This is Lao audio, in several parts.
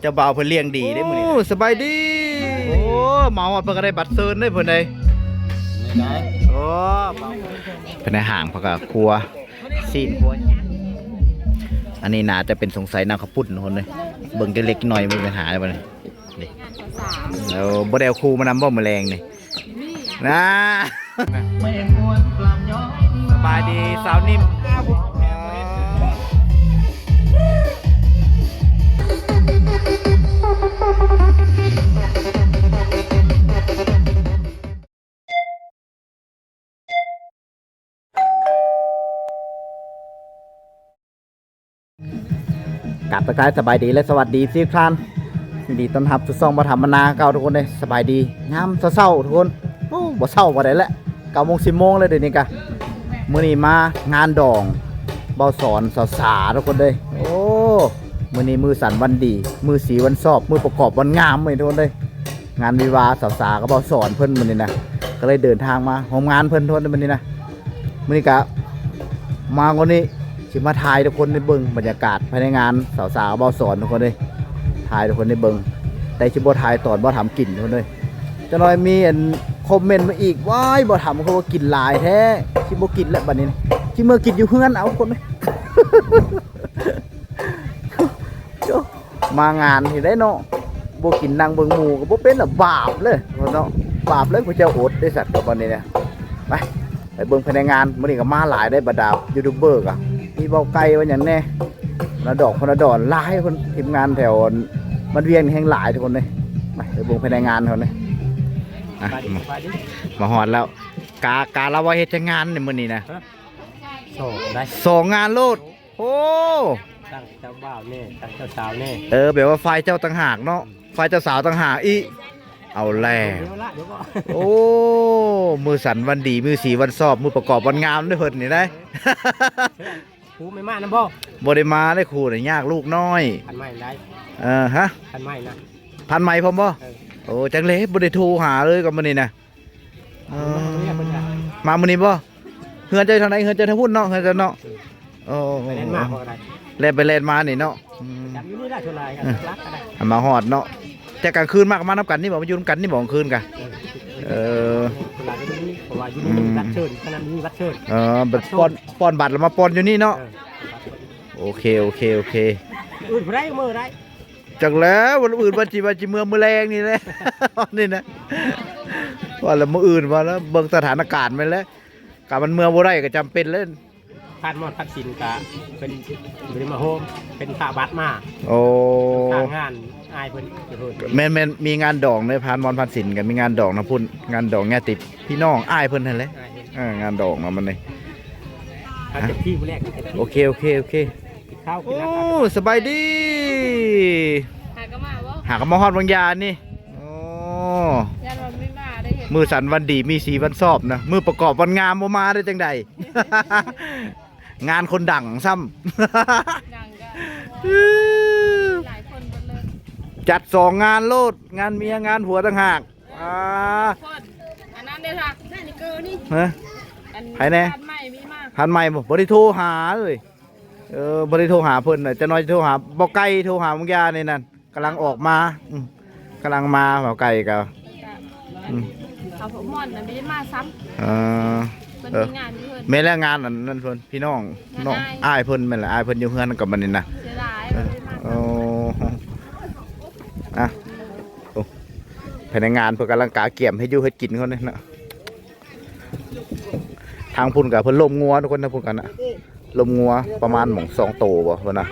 เจ้าบ่าวเพิ่นเลี้ยงดีเด้มื้อนี้ โอ้ สบายดี โอ้ มาฮอดเพิ่นก็ได้บัตรเชิญเด้เพิ่นได้ โอ้ เพิ่นได้ห้างเพิ่นก็ครัวซี้นครัว อันนี้น่าจะเป็นสงสัยน้ำข้าวปุ้นทุกคนเลย เบิ่งแต่เล็กน้อยมีปัญหาบ่นี่ นี่ แล้วบ่ได้เอาครูมานำบ่มื้อแลงนี่ นะ สบายดีสาวนิ่ม กราบทักทายสบายดีและสวัสดีทุกท่าน ยินดีต้อนรับสู่ช่องบ่าวถามบรรณาเก่าทุกคนเด้ สบายดียามเช้าๆทุกคน โอ้ บ่เช้าปานใดแล้ว เก้าโมงสิบโมงแล้วเดี๋ยวนี้กะ มื้อนี้มางานดองบ่าวสอนสาวสาทุกคนเด้ โอ้ มื้อนี้มื้อสันวันดี มื้อสีวันชอบ มื้อประกอบวันงามมื้อนี้ทุกคนเด้ งานวิวาห์สาวสากับบ่าวสอนเพิ่นมื้อนี้นะ ก็เลยเดินทางมาร่วมงานเพิ่นทุกคนมื้อนี้นะ มื้อนี้กะมาวันนี้สิมาถ่ายทุกคนได้เบิ่งบรรยากาศภายในงานสาวสากับบ่าวสอนทุกคนเด้ ถ่ายทุกคนได้เบิ่ง แต่สิบ่ถ่ายตอนบ่าวถามกินทุกคนเด้ จักหน่อยมีอันคอมเมนต์มาอีก ว้าย บ่าวถามเขาว่ากินหลายแท้ สิบ่กินแล้วบัดนี้ สิเมือกินอยู่เฮือนเอาทุกคนเด้ มางานนี่ได้เนาะ บ่กินนั่งเบิ่งหมู่ก็บ่เป็นละ บาปเลยเนาะ บาปเลย ผู้เจ้าอดได้สัตว์กับบัดนี้เนี่ย ไป ไปเบิ่งภายในงาน มื้อนี้ก็มาหลายได้ บรรดายูทูบเบอร์กะ มีเบาไก่ว่าหยังแน่ พนดอกพนดอน หลายคน ทีมงานแถวบ้านเวียงนี่แฮงหลายทุกคนเด้ ไป ไปเบิ่งภายในงานเขานี่ อ่ะ มา มาฮอดแล้ว กา กาลาวาเฮ็ดจักงานนี่มื้อนี้นะ ฮะ สองได้ สองงานโลด โอ้ ตั้งเจ้าบ่าวแน่ ตั้งเจ้าสาวแน่ เออ แบบว่าฝ่ายเจ้าต่างหากเนาะ ฝ่ายเจ้าสาวต่างหากอีก เอาแล้ว เดี๋ยวละ เดี๋ยวก่อน โอ้ มื้อสันวันดี มื้อสีวันชอบ มื้อประกอบวันงามเด้อเพิ่นนี่นะ ครูไม่มานำบ่ บ่ได้มาเด้ครูน่ะ ยากลูกน้อย พันไม้ได้ เออ ฮะ พันไม้นะ พันไม้พร้อมบ่ เออ โอ้ จังเลย บ่ได้โทรหาเลยกับมื้อนี้นะ เออ มามื้อนี้บ่ เฮือนเจ้าอยู่ทางใด เฮือนเจ้าทางพุ้นเนาะ เฮือนเจ้าเนาะ เออ เออ ไปแล่นมาบ่ได้ แล่นไปแล่นมานี่เนาะ อืม อยู่นี่ได้เท่าไหร่ เออ หลักก็ได้ อันมาฮอดเนาะ แต่กลางคืนมาก็มานำกันนี่บ่ มาอยู่นำกันนี่บ่กลางคืนกะ เออ เออ เวลาก็อยู่นี่ เพราะว่าอยู่นี่ อืม มีบัตรเชิญ ขนาดมีบัตรเชิญ เออ บัตรป้อน ป้อนบัตรแล้วมาป้อนอยู่นี่เนาะ เออ โอเค โอเค โอเค อื่นบ่ได้ มื้อได้ จักแล้ว วันอื่นวันจิ วันจิเมือมื้อแลงนี่แหละ นี่นะ ว่าแล้วมื้ออื่นว่าแล้ว เบิ่งสถานการณ์แม่นแหละ กะมันเมือบ่ได้ก็จำเป็นแล้ว พานมอนพานศิลกะเป็นบ่ได้มาโฮม เป็นค่าบัตรมา โอ้ ค่างานอ้ายเพิ่น แม่นๆ มีงานดองเด้ พานมอนพานศิลก็มีงานดองนะพุ้น งานดองญาติพี่น้องอ้ายเพิ่นนั่นแหละ อ้ายเพิ่น เออ งานดองเนาะมันนี่ เอาเต็มที่มื้อแรก เต็มที่ โอเค โอเค โอเค กินข้าวกินน้ำ โอ้ สบายดี หากะมาบ่ หากะมาฮอดวังยานี่ โอ้ ย่านว่าไม่มาได้เห็น มื้อสันวันดี มีสีวันชอบนะ มื้อประกอบวันงามบ่มาได้จังใด งานคนดังซ้ำ ดังกะหลายคนหมดเลย จัดสองงานโลด งานเมีย งานผัวต่างหาก อ่า คน อันนั้นเด้อค่ะ ฮะ อัน ไผแน่ พันไม้มีมา พันไม้บ่ บ่ได้โทรหาเลย เออ บ่ได้โทรหาเพิ่นน่ะ จักหน่อยสิโทรหา บ่าวไก่โทรหาบางยานี่นั่น กำลังออกมา อืม กำลังมา บ่าวไก่ก็ อืม เขาพวกม่อนน่ะบ่ได้มาซ้ำ เออ เพิ่น เออ มีงานอยู่เพิ่น แม่นแล้ว งานอันนั้นเพิ่น พี่น้อง งาน น้อง อ้าย อ้ายเพิ่น แม่นแหละ อ้ายเพิ่นอยู่เฮือนกับมันนี่นะ เสียดาย เออ บ่ได้มาซ้ำ โอ้ อ่ะ โอ้ พนักงานเพิ่นกำลังกะเกียมเฮ็ดอยู่เฮ็ดกินเขานี่นะ ทางพุ้นกะเพิ่นล้มงัวทุกคน ทางพุ้นกะนะ ล้มงัวประมาณหม่องสองโตบ่เพิ่นนะ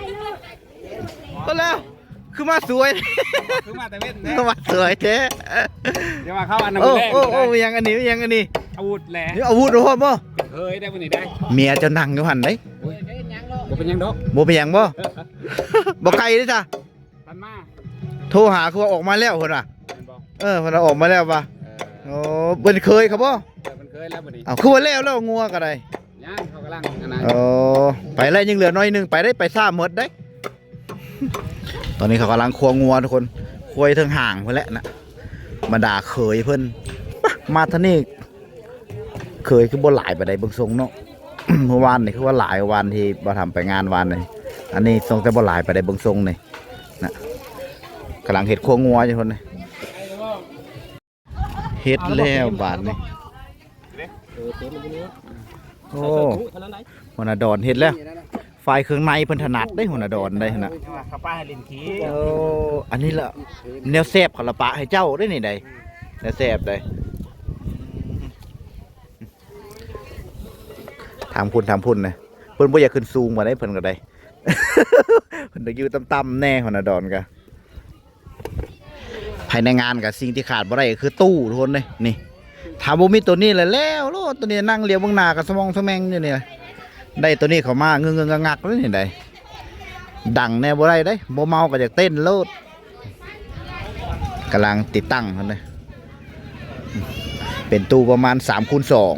ก็แล้ว คือมาสวย คือมาแต่เว้นแท้ คือมาสวยแท้ เดี๋ยวว่าเขาอันนั้น โอ้ มื้อแรก โอ้ โอ้ มีหยังอันนี้ มีหยังอันนี้ อาวุธแหละ นี่อาวุธพร้อมบ่ เป็นเคยได้มื้อนี้ได้ เมียเจ้านั่งอยู่หั่นเด้ โอ้ย บ่เป็นหยังดอก บ่เป็นหยังบ่ บ่ไกลเด้จ้ะ พันมา โทรหาคือว่าออกมาแล้วเพิ่นว่า แม่นบ่ เออ เพิ่นว่าออกมาแล้วว่ะ เออ โอ้ เป็นเคยครับบ่ เออ เป็นเคยแล้วบัดนี้ เอ้า คือว่าแล้ว แล้วงัวก็ได้ ยัง เขากำลังอันนั้น โอ้ ไปแล้ว ยังเหลือน้อยหนึ่ง ไปได้ ไปซ่าหมดได้ ตอนนี้เขากำลังคั่วงัวทุกคน คั่วเทิงห่างเพิ่นแหละนะ บรรดาเขยเพิ่น มา มาทางนี้ เขยคือบ่หลายปานใดเบิ่งทรงเนาะ เมื่อวานนี่คือว่าหลาย วานที่บ่าวถามไปงานวานนี่ อันนี้ทรงแต่บ่หลายปานใดเบิ่งทรงนี่นะ ກຳລັງເຮັດຄົວງົວຢູ່ພຸ້ນເດ້. ເຮັດແລ້ວບາດນີ້. ເອີ ເຕັມຢູ່ນີ້. ໂອ້ ຫົວໜ້າດອນເຮັດແລ້ວ. ຝ່າຍເຄື່ອງໃນເພິ່ນຖະໜັດເດ້ ຫົວໜ້າດອນໄດ໋ຫັ້ນນະ. ເຂົາປະໃຫ້ຫຼິ້ນຂີ້. ໂອ້ ອັນນີ້ລະແນວແຊບ ເຂົາລະປະໃຫ້ເຈົ້າເດ້ນີ້ໃດ໋ ແນວແຊບໃດ໋. ທາງພຸ້ນ ທາງພຸ້ນນະ ເພິ່ນບໍ່ຢາກຂຶ້ນສູງປານໃດ ເພິ່ນກໍໄດ້ ເພິ່ນຢາກຢູ່ຕ່ຳໆແດ່ ຫົວໜ້າດອນກະ. ພາຍໃນງານກະສິ່ງທີ່ຂາດບໍ່ໄດ້ກໍຄືຕູ້ ທຸກຄົນເດ້. ນີ້ ຖ້າບໍ່ມີໂຕນີ້ລະແລ້ວໂລດ. ໂຕນີ້ນັ່ງຫຼຽວເບິ່ງໜ້າກະສະມອງສະແໝງຢູ່ນີ້. ໄດ້ໂຕນີ້ເຂົ້າມາງຶກໆງັກໆເລີຍນີ້ໃດ໋. ດັງແດ່ບໍ່ໄດ້ເດ້ ບໍ່ເມົາກໍຢາກເຕັ້ນໂລດ. ກຳລັງຕິດຕັ້ງຫັ້ນເດ້ ເປັນຕູ້ປະມານສາມຄູນສອງ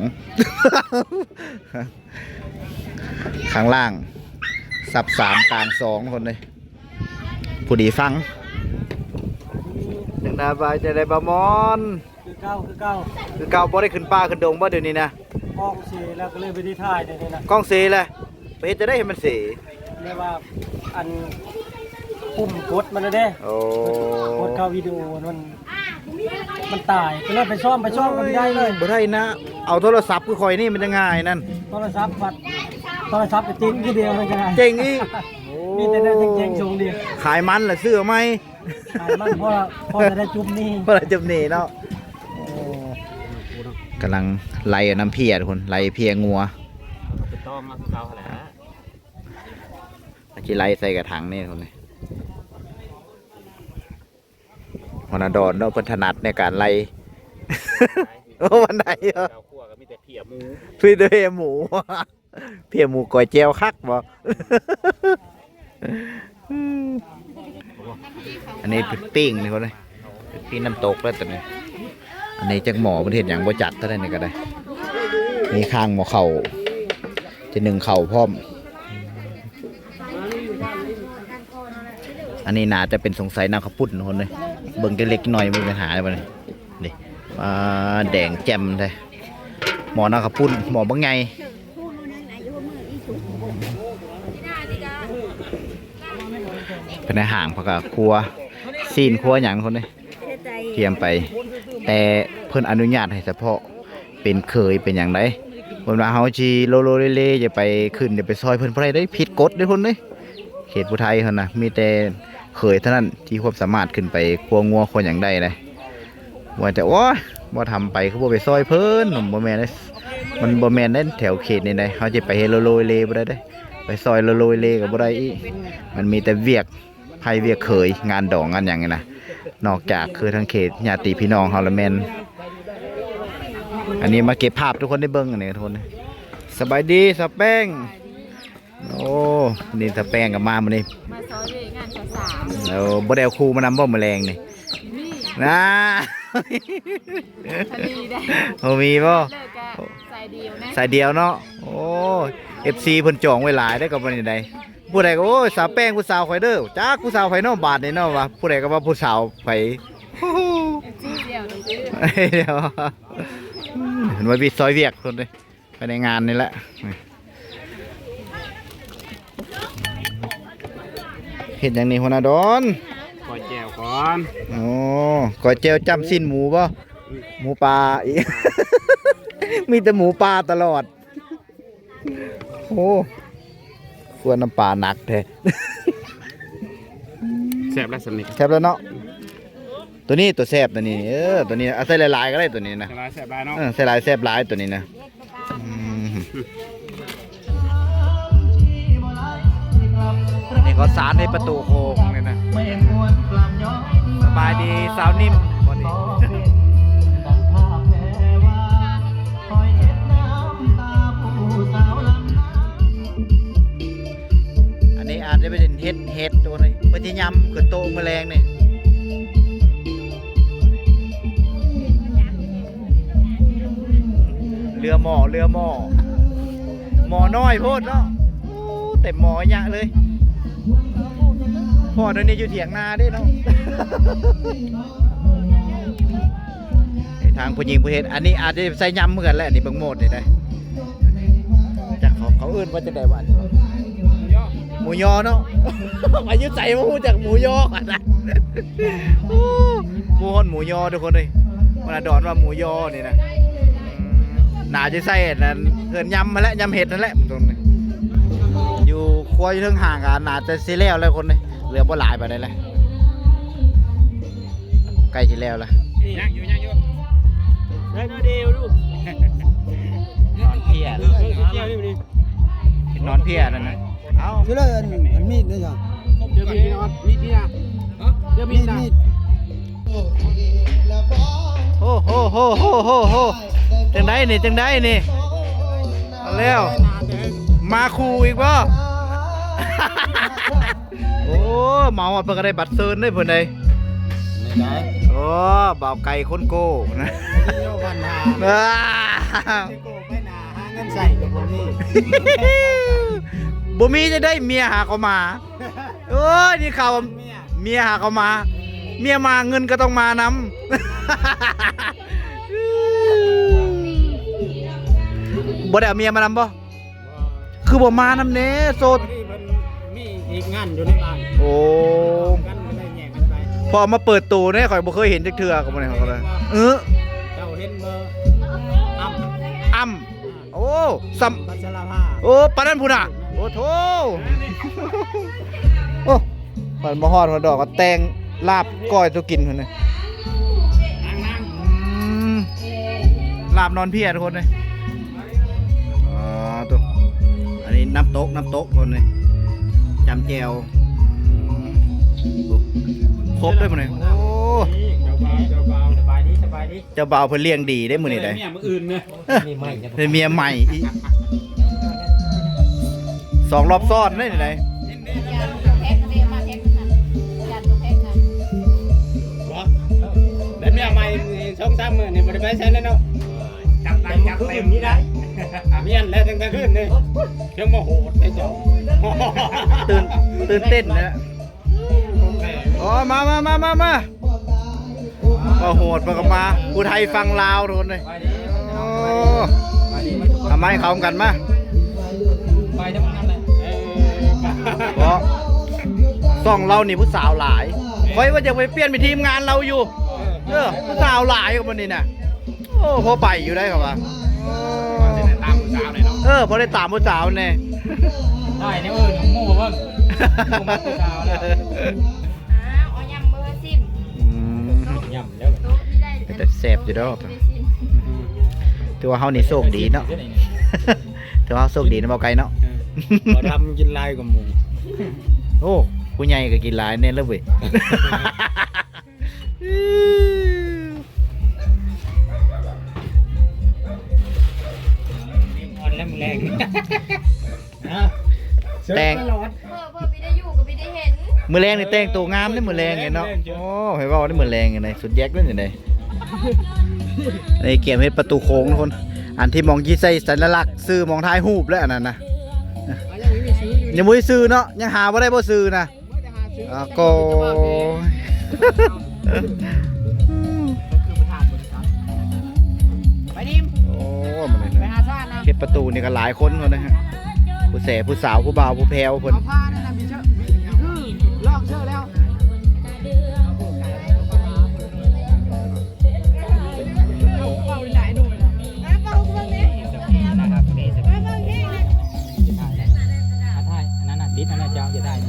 ຂ້າງລ່າງສັບສາມ ກາງສອງຄົນເດ້ ຜູ້ດີຟັງ. ຈັ່ງໃດ ສະບາຍໃຈໄດ໋ ບ່າວມອນ? ຄືເກົ່າ ຄືເກົ່າ ຄືເກົ່າ. ບໍ່ໄດ້ຂຶ້ນປ່າຂຶ້ນດົງບໍ່ດຽວນີ້ນະ? ກ້ອງເສແລ້ວກໍເລີຍບໍ່ໄດ້ຖ່າຍດຽວນີ້ນະ. ກ້ອງເສແລ້ວ ໄປເຮັດຈັ່ງໃດໃຫ້ມັນເສ? ແບບວ່າ ອັນ ປຸ່ມກົດມັນນະເດ້. ໂອ້ ກົດເຂົ້າວິດີໂອມັນ ມັນຕາຍ ກໍເລີຍໄປຊ້ອມ ໄປຊ້ອມກໍບໍ່ໄດ້ເລີຍ. ບໍ່ໄດ້ນະ ເອົາໂທລະສັບຄືຂ້ອຍນີ້ມັນຈະງ່າຍນັ້ນ. ໂທລະສັບບັດ ໂທລະສັບໄປເຈັງຄືດຽວມັນກໍໄດ້ ເຈັງອີກ. ໂອ້ ມີແຕ່ແນວເຈັງໆສົ່ງດຽວ. ຂາຍມັນລະຊື້ເອົາໃໝ່ ຂາຍມັນພໍ ພໍຈະໄດ້ຈຸບໜີ້ ພໍໄດ້ຈຸບໜີ້ເນາະ. ໂອ້ ກຳລັງໄລ່ເອົານ້ຳເພຍ ທຸກຄົນ ໄລ່ເພຍງົວ. ເອົາໄປຕ້ອງເອົາຄືເກົ່າຫັ້ນແຫຼະ ຊິໄລ່ໃສ່ກະຖັງນີ້ ທຸກຄົນ. ຫົວໜ້າດອນເນາະ ເພິ່ນຖະໜັດໃນການໄລ່. ໂອ້ ບັນໄດເນາະ ເຈົ້າຄົວກໍມີແຕ່ເພຍໝູ ມີແຕ່ເພຍໝູ. ເພຍໝູກ້ອຍແຈ່ວຄັກບໍ່? ອັນນີ້ປີ້ງນີ້ເຂົາເດ້ ປີ້ງນ້ຳຕົກແລ້ວຕອນນີ້. ອັນນີ້ຈັກໝໍ້ເພິ່ນເຮັດຫຍັງບໍ່ຈັກ ເທົ່ານັ້ນນີ້ກໍໄດ້. ມີຂ້າງໝໍ້ເຂົ້າ ຈະໜຶ້ງເຂົ້າພ້ອມ. ອັນນີ້ໜ້າຈະເປັນ ສົງໄສນ້ຳເຂົ້າປຸ້ນຄົນເດ້ ເບິ່ງແຕ່ເລັກນ້ອຍບໍ່ມີບັນຫາແລ້ວບັດນີ້. ນີ້ ອ່າ ແດງແຈ່ມແທ້ ໝໍ້ນ້ຳເຂົ້າປຸ້ນ ໝໍ້ບັກໃຫຍ່. ພາຍໃນຫ້າງເພິ່ນກໍຄົວຊີ້ນຄົວຫຍັງຄົນເດ້ ກຽມໄປ ແຕ່ເພິ່ນອະນຸຍາດໃຫ້ສະເພາະ ເປັນເຂີຍເປັນຫຍັງໃດ໋. ເພິ່ນວ່າເຮົາຊິໂລໂລເລເລ ຢ່າໄປຂຶ້ນ ຢ່າໄປຊ່ອຍເພິ່ນບໍ່ໄດ້ເດ້ ຜິດກົດເດ້ເພິ່ນເດ້. ເຂດຜູ້ໄທເຮົານະ ມີແຕ່ເຂີຍເທົ່ານັ້ນທີ່ຄວາມສາມາດຂຶ້ນໄປຄົວງົວຄົວຫຍັງໄດ້ເດ້. ວ່າແຕ່ ໂອ້ຍ ບໍ່ທຳໄປ ຄືບໍ່ໄປຊ່ອຍເພິ່ນ ມັນບໍ່ແມ່ນເດ້ ມັນບໍ່ແມ່ນເດ້ ແຖວເຂດນີ້ເດ້. ເຮົາຊິໄປເຮັດໂລໂລເລບໍ່ໄດ້ເດ້ ໄປຊ່ອຍໂລໂລເລກໍບໍ່ໄດ້ອີກ. ມັນມີແຕ່ວຽກ ໃຜວຽກເຂີຍ ງານດອງງານຫຍັງນີ້ນະ ນອກຈາກຄືທາງເຂດຍາດຕິພີ່ນ້ອງເຮົາລະແມ່ນ. ອັນນີ້ມາເກັບພາບທຸກຄົນໄດ້ເບິ່ງ ອັນນີ້ທຸກຄົນ. ສະບາຍດີສາວແປ້ງ. ໂອ້ ນີ້ສາວແປ້ງກໍມາມື້ນີ້ ມາຊ່ອຍວຽກງານສາວໆ. ເອີ ບໍ່ໄດ້ເອົາຄູ່ມານຳບໍ່ມື້ແລງນີ້? ມີ ນາ ບໍ່ມີໄດ໋ ບໍ່ມີບໍ່? ເລີກກະສາຍດຽວນະ ສາຍດຽວເນາະ. ໂອ້ ເອັຟຊີເພິ່ນຈອງໄວ້ຫຼາຍເດ້ ກໍບໍ່ໄດ້ ຜູ້ໃດກໍ ໂອ້ຍ ສາວແປ້ງຜູ້ສາວຂ້ອຍເດີ ຈັກຜູ້ສາວໃຜເນາະ ບາດນີ້ເນາະ ວ່າຜູ້ໃດກໍວ່າຜູ້ສາວໃຜ. ເອັຟຊີດຽວ ດຽວ ເພິ່ນວ່າວຽກ ຊ່ອຍວຽກເພິ່ນເດ້ ພາຍໃນງານນີ້ແຫຼະ. ເຮັດຫຍັງນີ້ຫົວໜ້າດອນ? ກ້ອຍແຈ່ວກ່ອນ. ໂອ້ ກ້ອຍແຈ່ວຈ້ຳຊີ້ນໝູບໍ່? ອືມ ໝູປ່າອີກ ມີແຕ່ໝູປ່າຕະຫຼອດ. ໂອ້ ຄົວນ້ຳປາໜັກແທ້. ແຊບແລ້ວສ່ຳນີ້ ແຊບແລ້ວເນາະ. ຕົວນີ້ຕົວແຊບຕົວນີ້ ເອີ ຕົວນີ້ເອົາໃສ່ຫຼາຍໆກໍໄດ້ຕົວນີ້ນະ ຫຼາຍແຊບຫຼາຍເນາະ. ເອີ ໃສ່ຫຼາຍແຊບຫຼາຍຕົວນີ້ນະ. ອືມ ນີ້ເຂົາສານໃນປະຕູໂຂງນີ້ນະ. ສະບາຍດີສາວນິ້ມ ວັນນີ້ ອັນນີ້ອາດຈະເປັນເຫັດ ເຫັດໂຕນີ້ ເພິ່ນຊິຍຳຂຶ້ນໂຕະມື້ແລງນີ້. ເຫຼືອໝໍ້ ເຫຼືອໝໍ້ ໝໍ້ນ້ອຍໂພດເນາະ. ໂອ້ ເຕັມໝໍ້ຍະເລີຍ. ພໍ້ດຽວນີ້ຢູ່ຖຽງນາເດ້ເນາະ. ທາງຜູ້ຍິງຜູ້ເຮັດ ອັນນີ້ອາດຈະໃສ່ຍຳເໝືອນແຫຼະ ອັນນີ້ເບິ່ງໂໝດນີ້ໄດ໋. ຈັກເຂົາ ເຂົາເອີ້ນວ່າຈັ່ງໃດວະ ອັນນີ້? ໝູຍໍເນາະ ໄປຢູ່ໃສບໍ່ຮູ້ຈັກໝູຍໍຫັ້ນນະ. ໂອ້ ໝູຮອດໝູຍໍທຸກຄົນເອີຍ. ມັນອາດອນວ່າໝູຍໍນີ້ນະ. ໜ້າຈະໃຊ້ອັນນັ້ນເຮືອນຍຳຫັ້ນແຫຼະ ຍຳເຫັດຫັ້ນແຫຼະ. ຢູ່ຄົວຢູ່ເທິງຫ້າງກໍໜ້າຈະຊິແລ້ວແລ້ວຄົນເອີຍ. ເຫຼືອບໍ່ຫຼາຍປານໃດແລ້ວ. ໃກ້ຊິແລ້ວລະ. ຍັງຢູ່ ຍັງຢູ່. ໄດ້ມາເດວດູ. ນອນເພຍ ເບິ່ງເຈົ້ານີ້. ນອນເພຍນັ້ນນະ. ເອົາ ຊິເລີຍ ອັນ ອັນມີດເດ້ອ. ເດີມີດ ມີດນີ້ນະ. ເດີມີດນະ. ໂອ້ໂຫ ໂຫ ໂຫ ໂຫ ໂຫ. ຈັ່ງໃດນີ້ ຈັ່ງໃດນີ້. ເອົາແລ້ວ ມາຄູ່ອີກບໍ່? ໂອ້ ມາຮອດເພິ່ນກໍໄດ້ບັດເຊີນເດ້ເພິ່ນໃດ. ນີ້ນະ. ໂອ້ ບ່າວໄກ່ຄົນໂກ້ນະ. ໂຍພັນຫາ ໂກ້ໄປໜ້າ ຫາເງິນໃຊ້ກໍບໍ່ມີ. ບໍ່ມີຈັ່ງໃດ ເມຍຫາກໍມາ. ໂອ້ຍ ນີ້ຂ່າວວ່າເມຍຫາກໍມາ. ເມຍມາເງິນກໍຕ້ອງມານຳ. ບໍ່ໄດ້ເອົາເມຍມານຳບໍ່? ຄືບໍ່ມານຳແດ່ ໂສດ. ພໍດີເພິ່ນມີອີກງານຢູ່ໃນບ້ານ. ໂອ້ ກັນກໍເລີຍແຍກກັນໄປ. ພໍມາເປີດໂຕແດ່ ຂ້ອຍບໍ່ເຄີຍເຫັນຈັກເທື່ອ. ກໍບໍ່ໄດ້ ເອີ ເຈົ້າເຫັນບໍ່? ອ້ຳ ອ້ຳ. ໂອ້ ສ່ຳ ພັດສະລາພາ. ໂອ້ ປານນັ້ນພຸ້ນນະ. ໂອ້ໂທ້. ໂອ້ ເພິ່ນມາຮອດ ເພິ່ນດອກກໍແຕ່ງລາບກ້ອຍສູ່ກິນພຸ້ນນະ. ອືມ ລາບນອນເພຍທຸກຄົນເອີຍ. ອໍ ໂຕ ອັນນີ້ນ້ຳຕົກ ນ້ຳຕົກຄົນນີ້ ຈຳແຈ່ວ. ອືມ ຄົບເດ້ມື້ນີ້. ໂອ້ ເຈົ້າບ່າວ ເຈົ້າບ່າວ ສະບາຍດີ ສະບາຍດີ. ເຈົ້າບ່າວເພິ່ນລ້ຽງດີເດ້ມື້ນີ້ໄດ໋. ເມຍມື້ອື່ນນະ. ເອີ ເປັນເມຍໃໝ່ອີກ ສອງລອບຊ້ອນເດ້ນີ້ໄດ໋. ບໍ່ ໄດ້ເມຍໃໝ່ ສອງສາມມື້ນີ້ບໍ່ໄດ້ໄປໃສແລ້ວເນາະ. ຈັບໄດ້ຈັບເຕັມນີ້ໄດ໋. ແມ່ນແລ້ວ ຕັ້ງແຕ່ຄືນນີ້ ຍັງມາໂຫດໃສ່ເຈົ້າ. ຕື່ນ ຕື່ນເຕັ້ນນະ. ອໍ ມາ ມາ ມາ ມາ ມາ. ເວົ້າໂຫດ ເພິ່ນກໍມາ ຜູ້ໄທຝັ່ງລາວໂດນເດ້. ໂອ້ ເອົາໄມ້ເຂົ້ານຳກັນມາ. ເພາະຊ່ອງລາວນີ້ຜູ້ສາວຫຼາຍ. ຂ້ອຍວ່າຈະໄປປ່ຽນເປັນທີມງານລາວຢູ່. ເອີ ຜູ້ສາວຫຼາຍກວ່າມື້ນີ້ນະ. ໂອ້ ພໍໄປຢູ່ໄດ໋ເຂົາວ່າ. ເອີ ພໍໄດ້ຕາມຜູ້ສາວແດ່ເນາະ. ເອີ ພໍໄດ້ຕາມຜູ້ສາວແດ່. ຖ່າຍແນວອື່ນ ໝູ່ເບິ່ງ ໝູ່ມັກຜູ້ສາວແລ້ວ. ອ້າວ ເອົາຍຳມື້ຊິມ. ອືມ ໂຕະນີ້ໄດ້ ເປັນຕາແຊບຢູ່ດອກ. ຖືວ່າເຮົານີ້ໂຊກດີເນາະ. ຖືວ່າເຮົາໂຊກດີນະ ເວົ້າໄກເນາະ. ເອີ ບໍ່ທຳກິນຫຼາຍກວ່າໝູ່. ໂອ້ ຜູ້ໃຫຍ່ກໍກິນຫຼາຍແນ່ເລີຍເວີຍ. ອ່ອນແລ້ວມື້ແລງ ແຕ່ງ ເອີ ເພິ່ນບໍ່ໄດ້ຢູ່ກໍບໍ່ໄດ້ເຫັນ. ມື້ແລງນີ້ແຕ່ງໂຕງາມເດ້ ມື້ແລງນີ້ເນາະ. ໂອ້ ໃຫ້ເວົ້າເດ້ ມື້ແລງນີ້ ສຸດແຍກເດ້ນີ້. ນີ້ກຽມເຮັດປະຕູໂຂງທຸກຄົນ. ອັນທີ່ມອງຈີໃສ່ສັນຍະລັກຊື່ມອງຖ່າຍຮູບແລ້ວ ອັນນັ້ນນະ. ຍັງບໍ່ມີຊື່ເນາະ ຍັງຫາບໍ່ໄດ້ບໍ່ຊື່ນະ. ອ່າ ກໍ ໄປດິມ. ໂອ້ ມັນ ໄປຫາຊາດນະ. ເຮັດປະຕູນີ້ກໍຫຼາຍຄົນພຸ້ນນະ. ຜູ້ແສ ຜູ້ສາວ ຜູ້ບ່າວ ຜູ້ແພ້ວເພິ່ນ. ເອົາຜ້ານັ້ນນະ ມີເຊີ ຄືລອກເຊີແລ້ວ. ເອົາເວົ້າຫຼາຍໜ່ອຍນະ. ມາເວົ້າເບິ່ງເດ້. ມາເບິ່ງເດ້. ຖ່າຍອັນນັ້ນນະ ຕິດອັນນັ້ນເຈົ້າ ຢ່າຖ່າຍ.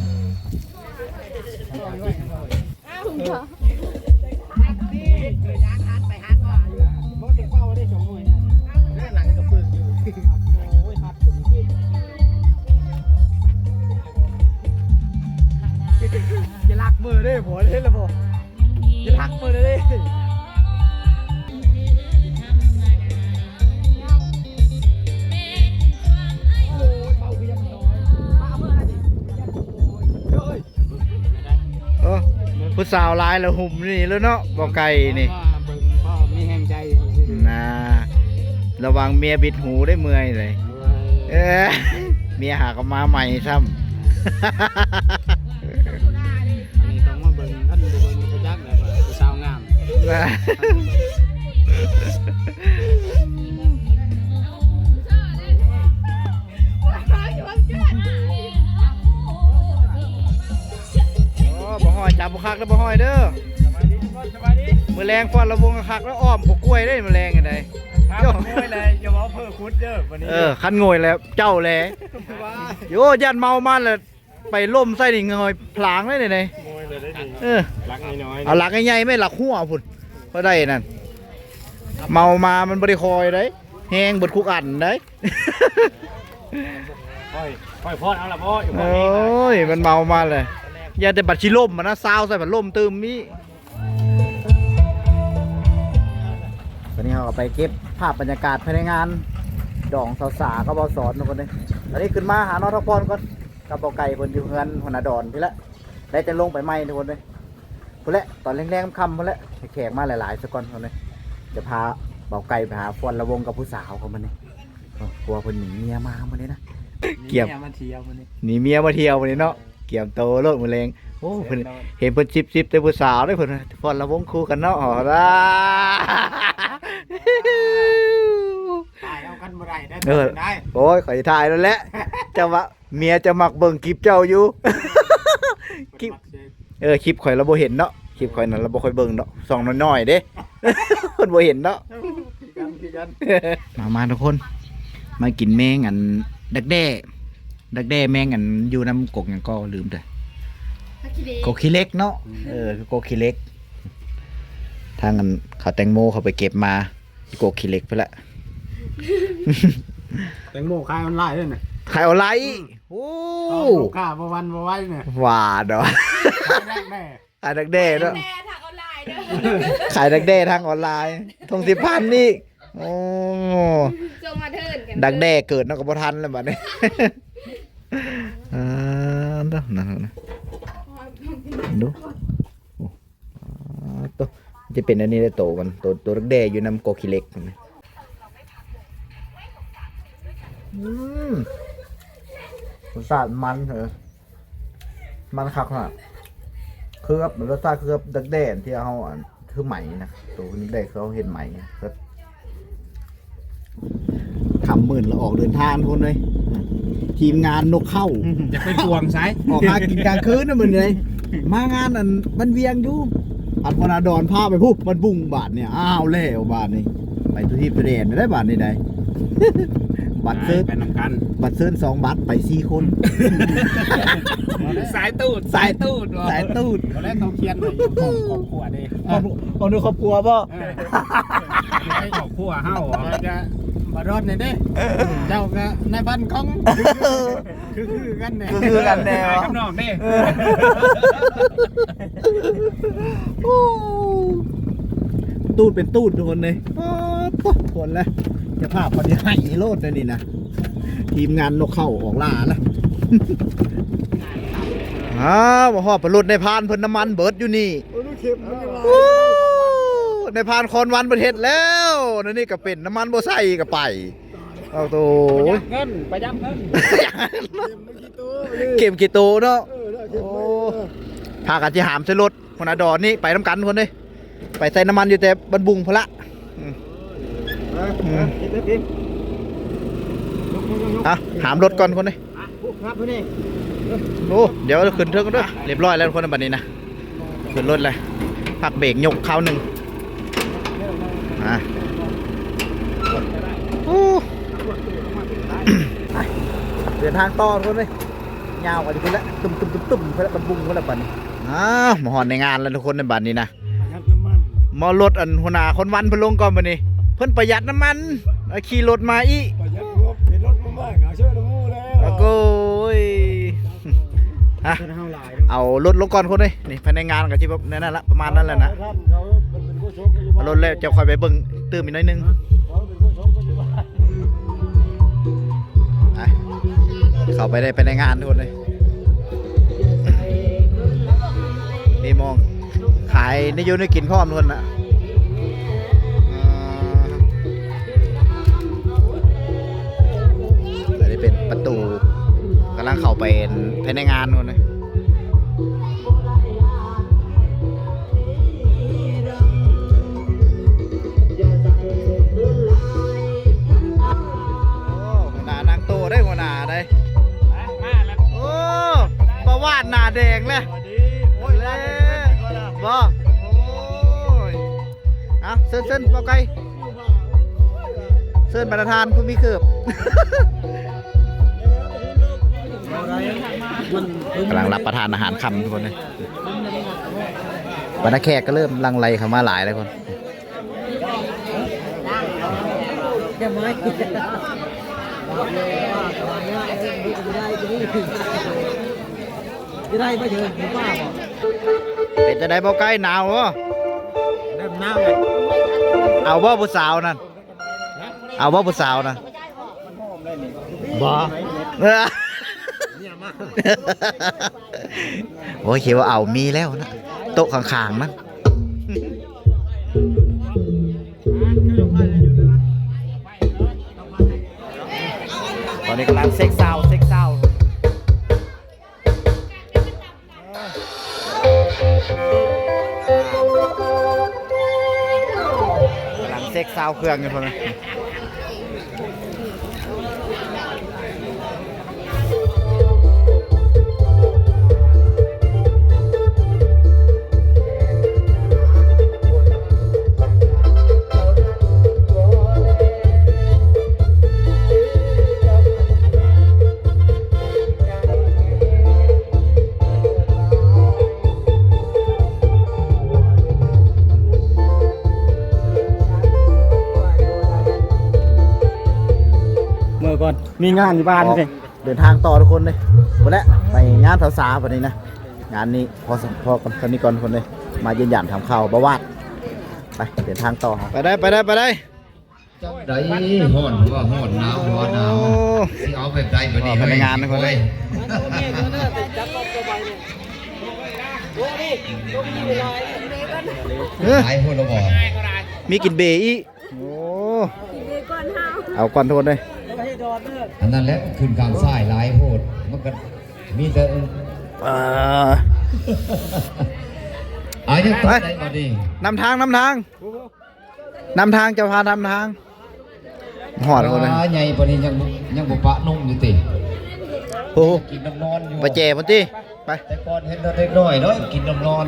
ອ້າວ ຢ່າລັກມືເດ້ ບໍ່ເຫັນແລ້ວບໍ່? ຢ່າລັກມືເດ້. ເອີ ຜູ້ສາວຫຼາຍລະຫຸ້ມນີ້ແລ້ວເນາະ ບໍ່ໄກນີ້. ເບິ່ງພໍມີແຮງໃຈນະ. ລະວັງເມຍບິດຫູໄດ້ເມື່ອຍເລີຍ. ເອີ ເມຍຫາກໍມາໃໝ່ຊ້ຳ. ອັນນີ້ຕ້ອງມາເບິ່ງ ຄັນບໍ່ເບິ່ງກໍບໍ່ຈັກແຫຼະວ່າຜູ້ສາວງາມ. ນະ. ໂອ້ ຈັບບໍ່ຄັກເດີບໍ່ຫ້ອຍເດີ. ສະບາຍດີທຸກຄົນ ສະບາຍດີ. ມື້ແລງຟ້ອນລະວົງຄັກແລ້ວ ອ້ອມບໍ່ກ້ວຍເດ້ມື້ແລງຈັ່ງໃດ. ຄັນໂງຍແລ້ວຢ່າເວົ້າເພີຂຸດເດີບັດນີ້. ເອີ ຄັນໂງຍແລ້ວເຈົ້າແຫຼະ. ໂອ້ ຢ້ານເມົາມາແລ້ວ ໄປລົ້ມໃສ່ນີ້ ເງີຍຜາງເລີຍນີ້. ໂງຍເລີຍເດ້ນີ້. ເອີ ຫຼັກນ້ອຍໆ ເອົາຫຼັກໃຫຍ່ໆ ແມ່ນຫຼັກຫົວພຸ້ນ ພໍໄດ້ນັ້ນ. ເມົາມາມັນບໍ່ໄດ້ຄ່ອຍເດ້ ແຮງເບິດຄຸກອັນເດ້. ຄ່ອຍ ຄ່ອຍພອດເອົາລະບໍ່. ໂອ້ຍ ມັນເມົາມາແລ້ວ ຢ່າແຕ່ບັດຊິລົ້ມຫັ້ນນະ ຊາວໃສ່ພັດລົມຕື່ມອີກ. ຕອນນີ້ເຮົາກໍໄປເກັບພາບບັນຍາກາດພາຍໃນງານດອງສາວສາກັບບ່າວສອນທຸກຄົນເດ້. ຕອນນີ້ຂຶ້ນມາຫານ້ອງທອງພອນກ່ອນ ກັບບ່າວໄກ່ເພິ່ນຢູ່ເຮືອນຫົວໜ້າດອນພີ້ແຫຼະ ແລ້ວຈັ່ງລົງໄປໃໝ່ທຸກຄົນເດ້. ພຸ້ນແຫຼະ ຕອນແລງໆຄ່ຳໆ ພຸ້ນແຫຼະ ໃຫ້ແຂກມາຫຼາຍໆຊະກ່ອນທຸກຄົນເດ້. ຈະພາບ່າວໄກ່ໄປຫາຟ້ອນລະວົງກັບຜູ້ສາວເຂົາມື້ນີ້. ເອີ ຜົວເພິ່ນໜີເມຍມາມື້ນີ້ນະ ກຽມ ໜີເມຍມາທ່ຽວມື້ນີ້ ໜີເມຍມາທ່ຽວມື້ນີ້ເນາະ. ກຽມໂຕໂລດມື້ແລງ. ໂອ້ ເພິ່ນ ເຫັນເພິ່ນຈິບໆແຕ່ຜູ້ສາວເດ້ ເພິ່ນຟ້ອນລະວົງຄູ່ກັນເນາະ. ເອົາລະ ຖ່າຍເອົາກັນບໍ່ໄດ້ເດີ. ເອີ ໂອ້ຍ ຂ້ອຍຖ່າຍແລ້ວແຫຼະ ເຈົ້າວ່າເມຍເຈົ້າມັກເບິ່ງຄລິບເຈົ້າຢູ່. ຄລິບ ເອີ ຄລິບຂ້ອຍລະບໍ່ເຫັນເນາະ ຄລິບຂ້ອຍນັ້ນລະບໍ່ຄ່ອຍເບິ່ງເນາະ ຊ່ອງນ້ອຍໆເດ້ ເພິ່ນບໍ່ເຫັນເນາະ. ຄືກັນ ຄືກັນ. ມາ ມາທຸກຄົນ ມາກິນແມງອັນດັກແດ້ ດັກແດ້ແມງອັນຢູ່ນຳກົກຫຍັງກໍລືມເດີ ກົກຂີ້ເຫຼັກເນາະ. ເອີ ຄືກົກຂີ້ເຫຼັກ ທາງອັນເຂົາແຕງໂມເຂົາໄປເກັບມາ ກົກຂີ້ເຫຼັກພຸ້ນລະ. ແຕງໂມຂາຍອອນລາຍເດ້ນະ ຂາຍອອນລາຍ. ໂອ້ ລູກຄ້າບໍ່ຫວັ່ນບໍ່ໄຫວນະ ວ່າເນາະ ຂາຍດັກແດ້ ຂາຍດັກແດ້ເນາະ ແຕ່ທາງອອນລາຍເດີ ຂາຍດັກແດ້ທາງອອນລາຍ ຖົງສິບພັນອີກ. ໂອ້ ສົ່ງມາເທີນກັນ ດັກແດ້ເກີດເນາະ ກໍບໍ່ທັນແລ້ວບັດນີ້. ອ່າ ເນາະ ນັ້ນນະ ດູ ໂອ້ ອ່າ ໂຕ ຈະເປັນອັນນີ້ແຫຼະ ໂຕມັນ ໂຕ ໂຕດັກແດ້ຢູ່ນຳກົກຂີ້ເຫຼັກ. ອືມ ລົດຊາດມັນເອີ ມັນຄັກຂະໜາດ ຄືແບບລົດຊາດຄືແບບດັກແດ້ທີ່ເຮົາອັນ ຄືໄໝນະ ໂຕນີ້ໄດ້ເຂົາເຮັດໄໝແບບ ຄ່ຳມືດລະອອກເດີນທາງພຸ້ນເລີຍ ທີມງານນົກເຂົາ. ອືມ ຢ່າໄປກວງໃສ ອອກຫາກິນກາງຄືນນະມື້ນີ້ ມາງານອັນບ້ານວຽງຢູ່ ອັນພະນາດອນພາໄປພຸ້ນບ້ານບຸງ. ບາດນີ້ ອ້າວ ແລ້ວບາດນີ້ ໄປທຸທີບທຸແດນໄດ້ບາດນີ້ໄດ໋. ບັດເຊີນ ໄປນຳກັນ ບັດເຊີນສອງບັດ ໄປສີ່ຄົນ ສາຍຕູດ ສາຍຕູດ ສາຍຕູດ. ຕອນແລກຕ້ອງຂຽນໄວ້ຢູ່ຂອງຄອບຄົວເດ້ ຂອງ ຂອງໃນຄອບຄົວບໍ່? ເອີ ໃນຄອບຄົວເຮົາ ຈະມາດອນນີ້ເດ້ ເຈົ້າກໍນາຍພັນຂອງ ຄື ຄືກັນແດ່ ຄື ຄືກັນແດ່ ກັບນ້ອງເດ້. ໂອ້ ຕູດເປັນຕູດທຸກຄົນເລີຍ. ປາດໂທ້ ຄົນລະ ເຈົ້າພາບເຂົາຊິໃຫ້ໂລດແນວນີ້ນະ ທີມງານນົກເຂົາອອກລ່າລະ. ອ້າວ ມາຮອດ ລົດນາຍພານເພິ່ນນ້ຳມັນເບິດຢູ່ນີ້. ໂອ້ ນາຍພານຄອນວັນເພິ່ນເຮັດແລ້ວ ແນວນີ້ກໍເປັນ ນ້ຳມັນບໍ່ໃສ່ກໍໄປ. ໂອ້ໂຫ ປະຢັດເງິນ ປະຢັດເງິນ ເກັບຂີ້ໂຕເນາະ. ໂອ້ ພາກັນຊິຫາມໃສ່ລົດ ຫົວໜ້າດອນນີ້ໄປນຳກັນພຸ້ນເດ້ ໄປໃສ່ນ້ຳມັນຢູ່ແຕ່ບ້ານບຸງພຸ້ນລະ. ອືມ ອືມ ເອົາ ຫາມລົດກ່ອນພຸ້ນເດ້. ໂອ້ ດຽວຂຶ້ນເທິງກ່ອນເດີ. ຮຽບຮ້ອຍແລ້ວທຸກຄົນ ບັດນີ້ນະ ຂຶ້ນລົດແລ້ວ ພັກເບກຍົກຄາວໜຶ່ງ. ອ່າ ໂອ້ ເດີນທາງຕໍ່ທຸກຄົນເອີຍ ຍາວໄປພຸ້ນແຫຼະ ຕຶ້ມໆໆໆ ພຸ້ນແຫຼະ ບ້ານບຸງພຸ້ນແຫຼະບັດນີ້. ອ້າວ ມາຮອດໃນງານແລ້ວທຸກຄົນ ໃນບັດນີ້ນະ ປະຢັດນ້ຳມັນ ມາລົດອັນຫົວໜ້າຄອນວັນເພິ່ນລົງກ່ອນບັດນີ້ ເພິ່ນປະຢັດນ້ຳມັນ ຂີ່ລົດມາອີກ ປະຢັດງົບ ເຫັນລົດມາໃໝ່ກໍເຊີນໝູ່ແລ້ວ. ໂອ້ຍ ຮະ ເອົາລົດລົງກ່ອນຄົນເອີຍ ນີ້ພະນັກງານກໍຊິແບບນັ້ນລະ ປະມານນັ້ນແຫຼະນະ. ເອົາລົດແລ້ວຈະຄ່ອຍໄປເບິ່ງຕື່ມອີກໜ້ອຍໜຶ່ງ. ໄປ ເຂົ້າໄປໄດ້ ພະນັກງານທຸກຄົນເອີຍ ມີໝ່ອງຂາຍແນວຢູ່ແນວກິນພ້ອມທຸກຄົນນະ. ອ່າ ອັນນີ້ເປັນປະຕູ ກຳລັງເຂົ້າໄປພາຍໃນງານພຸ້ນນະ. ໂອ້ ຫົວໜ້ານັ່ງໂຕະເດ້ ຫົວໜ້າເດ້. ໂອ້ ປາວາດໜ້າແດງແລ້ວ. ໂອ້ຍ ແລ້ວ ບໍ່? ໂອ້ຍ ເອົາ ເຊີນ ເຊີນ ເບົາໄກ່ ເຊີນບັນດາທ່ານຜູ້ມີເກີບ ກຳລັງຮັບປະທານອາຫານຄ່ຳທຸກຄົນເອີຍ ບັນດາແຂກກໍເລີ່ມຫຼັ່ງໄຫຼເຂົ້າມາຫຼາຍແລ້ວຄົນ. ຈະໄດ້ບໍ່ເດີນຢູ່ປ່າບໍ່? ເປັນຈັ່ງໃດບໍ່ໄກ ໜາວບໍ່? ເລີ່ມໜາວແລ້ວ. ເອົາບໍ່ຜູ້ສາວນັ້ນ? ເອົາບໍ່ຜູ້ສາວນະ? ບໍ່. ໂອ້ຍ ຄິດວ່າເອົາ ມີແລ້ວນະ ໂຕະຂ້າງໆນັ້ນ. ຕອນນີ້ກຳລັງເຊັກຊາວ ເຊັກຊາວ ກຳລັງເຊັກຊາວເຄື່ອງຢູ່ພຸ້ນນະ. ເມື່ອກ່ອນ ມີງານຢູ່ບ້ານນີ້ ເດີນທາງຕໍ່ທຸກຄົນເດ້ ພຸ້ນແຫຼະ ໄປງານສາວໆບັດນີ້ນະ. ງານນີ້ພໍ ພໍກັນສ່ຳນີ້ກ່ອນທຸກຄົນເດ້ ມາຢ້ຽມຢາມຖາມຂ່າວບ່າວວາດ. ໄປ ເດີນທາງຕໍ່ ໄປໄດ້ ໄປໄດ້ ໄປໄດ້. ຈັ່ງໃດ ຮ້ອນບໍ່ຮ້ອນ ໜາວບໍ່ໜາວ ໂອ້ ຊິເອົາແບບໃດບັດນີ້ ພະນັກງານທຸກຄົນເດ້. ເອີ ຫຼາຍໂພດແລ້ວບໍ່? ມີກິນເບອີກ. ໂອ້ ເອົາກ່ອນໂທດເດ້ ອັນນັ້ນແຫຼະ ມັນຂຶ້ນຂ້າງຊ້າຍຫຼາຍໂພດ ມັນກໍມີແຕ່ ເອີ ອາ ຍັງໄປໄດ້ບັດນີ້ ນຳທາງ ນຳທາງ ນຳທາງ ເຈົ້າພານຳທາງ ຮອດພຸ້ນນະ. ອາ ໃຫຍ່ປານນີ້ຍັງ ຍັງບໍ່ປະນົມຢູ່ຕິ? ໂອ້ ກິນນ້ຳນອນຢູ່ ປະແຈພຸ້ນຕິ. ໄປ ແຕ່ກ່ອນເຫັນແຕ່ເດັກນ້ອຍເນາະ ກິນນຳນອນ.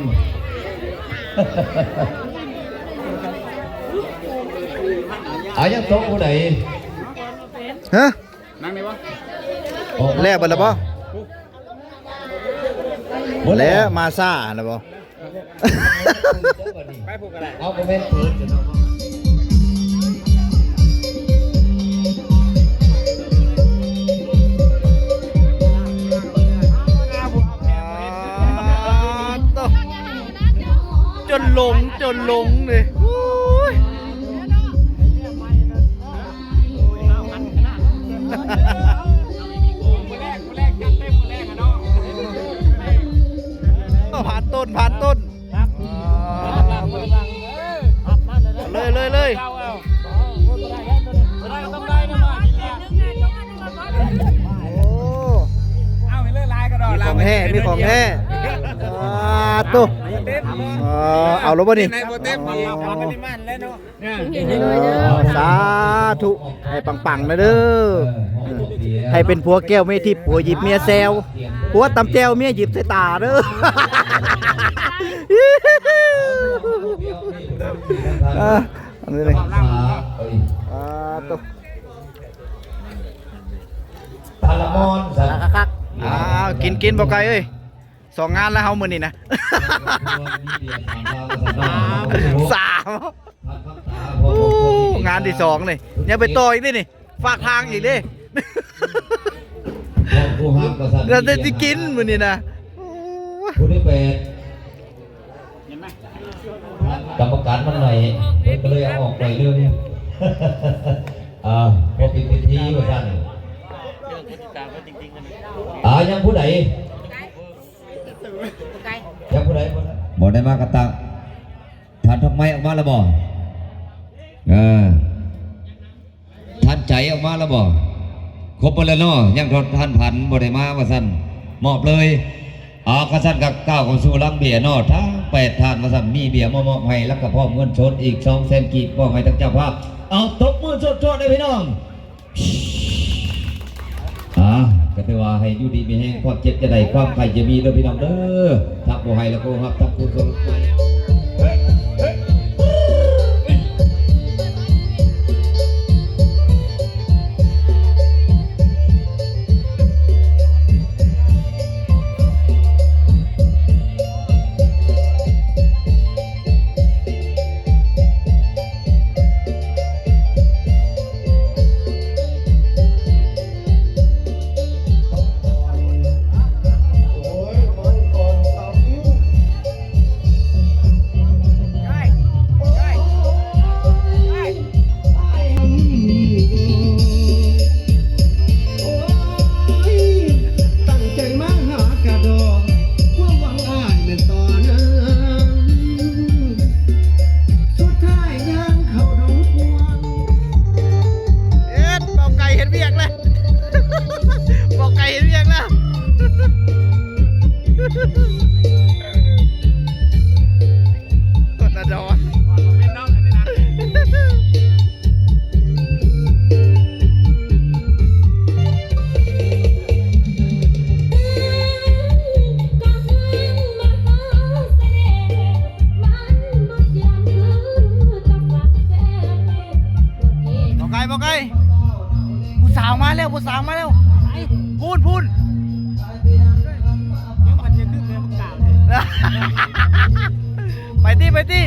ອາ ຍັງໂຕະຜູ້ໃດ? ຮະ? ນັ່ງໄດ້ບໍ່? ແລ້ວເບິດແລ້ວບໍ່? ແລ້ວມາຊ້ານະບໍ່? ໄປພຸ້ນກໍໄດ້ ເອົາ ບໍ່ແມ່ນເປີດ ຈົນຫຼົງ ຈົນຫຼົງເລີຍ. ໂອ້ຍ ຜ່ານຕົ້ນ ຜ່ານຕົ້ນ ເລີຍ ເລີຍ ເລີຍ. ໂອ້ ມີຂອງແທ້ ມີຂອງແທ້. ອາ ໂຕ ເອີ ເອົາແລ້ວບໍ່ນີ້? ສາທຸ ໃຫ້ປັງໆນະເດີ ໃຫ້ເປັນຜົວແກ້ວເມທິບ ຜົວຫຍິບເມຍແຊວ ຜົວຕຳແຈ່ວ ເມຍຫຍິບໃສ່ຕາເດີ. ເອີ ອັນນີ້ ອາ ໂຕ ພັນລະມອນ ຄັກໆ. ອ້າວ ກິນ ກິນ ບໍ່ໄກເອີຍ. ສອງງານແລ້ວເຮົາມື້ນີ້ນະ ສາມ ໂອ້ ງານທີສອງນີ້ ຍັງໄປຕໍ່ອີກເດ້ນີ້ ຝາກທາງອີກເດ້ ເຫຼືອແຕ່ຊິກິນມື້ນີ້ນະ. ໂອ້ ຜູ້ທີແປດ ກຳມະການມັນໜ້ອຍ ເພິ່ນກໍເລີຍເອົາອອກໜ້ອຍໜຶ່ງ. ອ່າ ພໍປິດພິທີວ່າຊັ້ນ. ອ່າ ຍັງຜູ້ໃດ? ຍັງຜູ້ໃດ? ບໍ່ໄດ້ມາກະຕະ. ທ່ານທອງໄມ້ອອກມາແລ້ວບໍ່? ເອີ ທ່ານໃຈອອກມາແລ້ວບໍ່? ຄົບເບິດແລ້ວເນາະ ຍັງທ່ານພັນບໍ່ໄດ້ມາວ່າຊັ້ນ. ມອບເລີຍ. ເອົາ ຄັນຊັ້ນກໍກ້າວເຂົ້າສູ່ຫຼັງເບຍເນາະ ທັງແປດທ່ານວ່າຊັ້ນ. ມີເບຍມາມອບໃຫ້ ແລ້ວກໍພ້ອມເງິນສົດອີກສອງແສນກີບ ມອບໃຫ້ທາງເຈົ້າພາບ. ເອົາ ຕົບມືໂຈດໆເດີພີ່ນ້ອງ. ອ່າ ກໍຖືວ່າໃຫ້ຢູ່ດີມີແຮງ ຄວາມເຈັບຢ່າໄດ້ ຄວາມໄຂ້ຢ່າມີເດີພີ່ນ້ອງເດີ. ທັກບໍ່ໃຫ້ແລ້ວກໍຮັບທັກຜູ້ຊົງ. ຕັ້ງໃຈມາຫາກະດອກ ຄວາມຫວັງອ້າຍແມ່ນຕໍ່ນາງ ສຸດທ້າຍຍ່າງເຂົ້າດົງກວ້າງ. ເຮັດ ເບົາໄກ່ເຮັດວຽກແລ້ວ ເບົາໄກ່ເຮັດວຽກແລ້ວ ກດນະດອນ. ເບົາໄກ່ ເບົາໄກ່ ຜູ້ສາວມາແລ້ວ ຜູ້ສາວມາແລ້ວ ໄປ ພຸ້ນ ພຸ້ນ ໄປຕິ ໄປຕິ.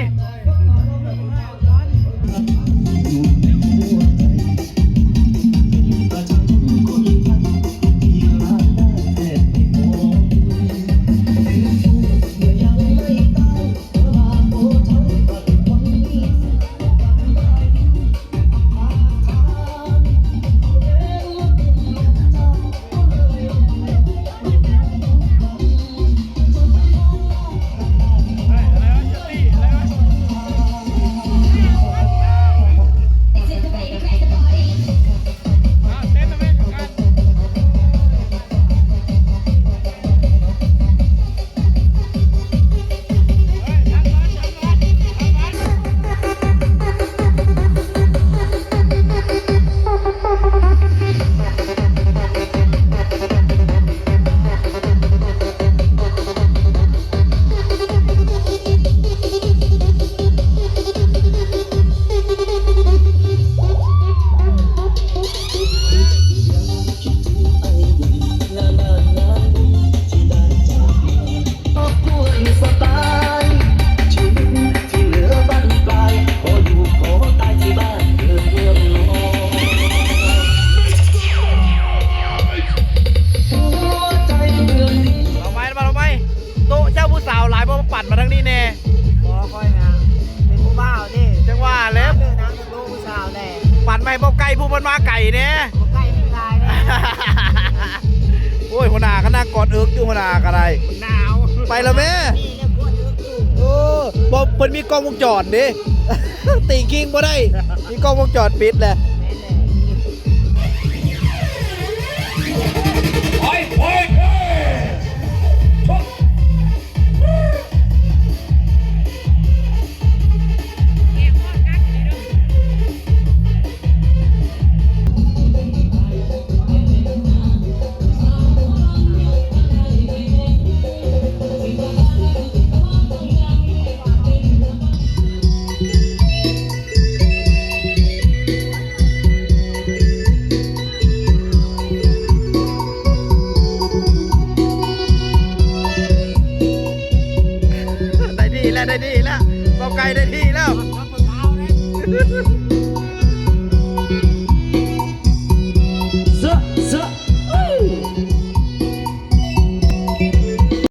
ເອົາໄມ້ ເອົາໄມ້ ໂຕະເຈົ້າຜູ້ສາວຫຼາຍບໍ່ ມາປັ່ນມາທາງນີ້ແດ່. ບໍ່ ຂ້ອຍນະເປັນຜູ້ບ່າວເດ້. ຈັ່ງວ່າແຫຼະ ເດີນທາງ ສາວແດ່ ປັ່ນມາໃຫ້ເບົາໄກ່ຜູ້ມັນມາໄກແດ່ ເບົາໄກ່ມັນຫຼາຍແດ່. ໂອ້ຍ ຫົວໜ້າກໍນັ່ງກອດເອິກຢູ່ ຫົວໜ້າກໍໄດ້ ໜາວ ໄປລະແມ່. ນີ້ແຫຼະກອດເອິກຢູ່ ເອີ ບໍ່ ເພິ່ນມີກ້ອງວົງຈອນເດ້ ຕີງຄີງບໍ່ໄດ້ ມີກ້ອງວົງຈອນປິດແຫຼະ. ແມ່ນແຫຼະ. ໄດ້ທີ່ແລ້ວ ໄດ້ທີ່ແລ້ວ ເບົາໄກ່ໄດ້ທີ່ແລ້ວ.